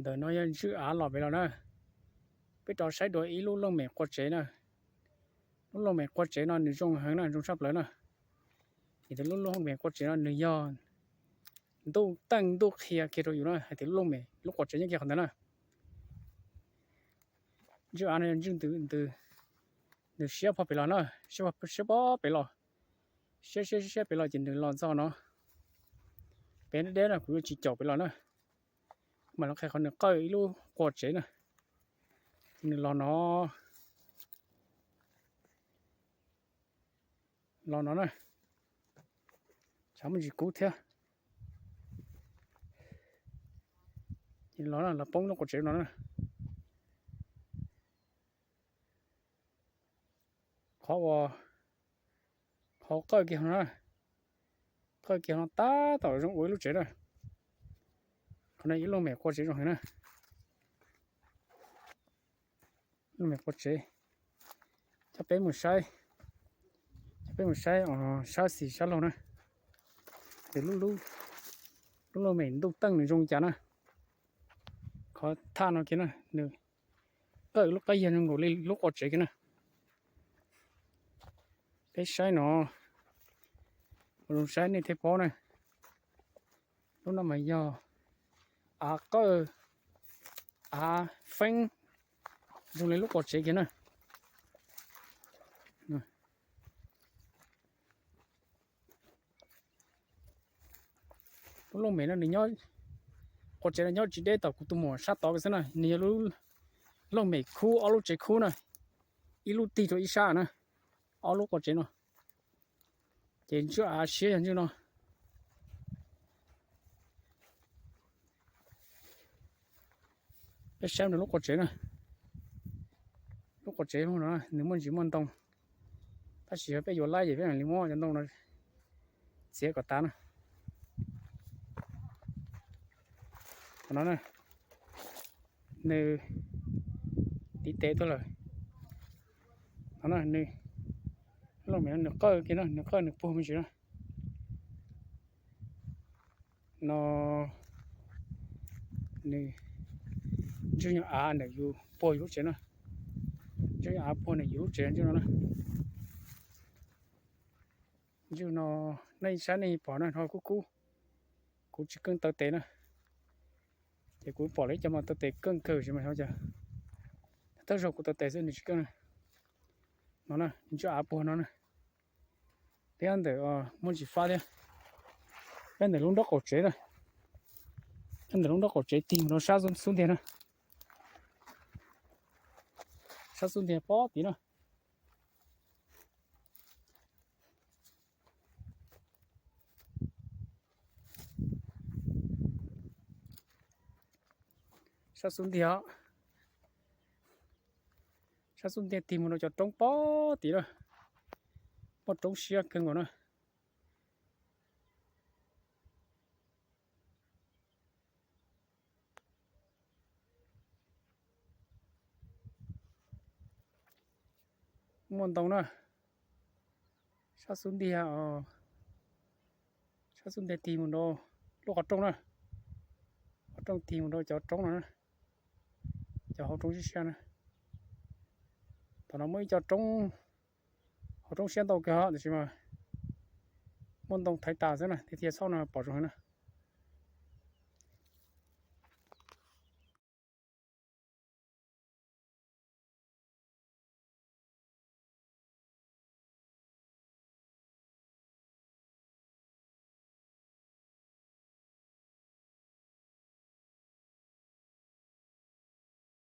Ntawm no yog ntswj av los pem los na. Peb rov saib dua ib lub looj mem qua tsev na. Lub looj mem qua tsev no nws zoo heev na, zoo tshaj plaws na. Ces tus lub looj mem qua tsev no nws yog ntuj teej ntuj qhia kiag rau yus na hais tias lub looj mem lub qua tsev nyob kiag qhov ntawd na. Ntswj av no yog ntswj ntws, nws siab pog pem los na, siab pog pem los, siab siab siab pem los ces nws los txog no. Pem deb deb no kuv yuav tsis caum pem los na. Kuv mam li qhia qhov nws qawj ib lub qua tsev na. Ces nws los no, los no na, tshav muaj ntsis kub thiab. Ces los na, los poob lub qua tsev no na. Qhov uas, qhov qawj kiag no na, qawj kiag no tab tom zoo ua ib lub tsev na. Qhov no ib looj mem qua tsev zoo heev na. Looj mem qua tsev, coj peb mus saib, coj peb mus saib sab xis sab laug na. Ces lub looj mem ntuj teej nws zoo li cas na. Qhov thaj no kiag na, nws qawj lub qab yag zoo nkaus li lub qua tsev kiag na. Peb saib no, ua zoo saib nej thiaj paub na. Lub no mas yog av qawj, av feeb zoo li lub qua tsev kiag na. Lub looj mem no nws nyob, qua tsev no nyob tsis deb tom kuv tus muam sab tod xwb na, nws yog lub looj mem khub ob lub tsev khub na, ib lub tig rau ib sab na, ob lub qua tsev no. Ces ntswj av siab yog ntswj no. Peb saib nws lub qua tsev na, lub qua tsev no nws muaj ntsis muaj ntoo, tab sis yog peb yuav laib ces peb mam li muab cov ntoo no txiav kom tas na. Qhov no na, nws tiv tes tuaj lawm. Qhov no nws, looj mem no nws qawj kiag na, nws qawj nws puag me ntsis na. No nws ntswj nyuag av ntawm yus puag yus lub tsev na. Ntswj nyuag av puag ntawm yus lub tsev ntswj no na. Ntswj no, nej saib nej pom na, ho kub kub. Kuv tsis keej taw tes na, ces kuv pom lawv ib co mas taw tes keej kawg sis mas xyov cas, tab zaug kuv taw tes xwb nws tsis keej na. No na, ntswj av puag no na. Peb ntawm, muaj ntsis fab thiab. Peb ntawm lub nraub qaum tsev na, peb ntawm lub nraub qaum tsev tig mus rau sab xub ntiag na, sab xub ntiag pob tid na. Sab xub ntiag, sab xub ntiag tig mus rau cov roob pob tid na, muaj roob siab kawg nkaus na. Muaj ntoo na, sab xub ntiag, sab xub ntiag tig mus rau lub qhov rooj na, qhov rooj tig mus rau cov roob no na, cov hauv roob siab siab na. Thaum no muaj ib co roob, hauv roob siab ntau kawg tiam sis mas muaj ntoo thaiv tas xwb na, tiag tiag txhob no pom zoo heev na.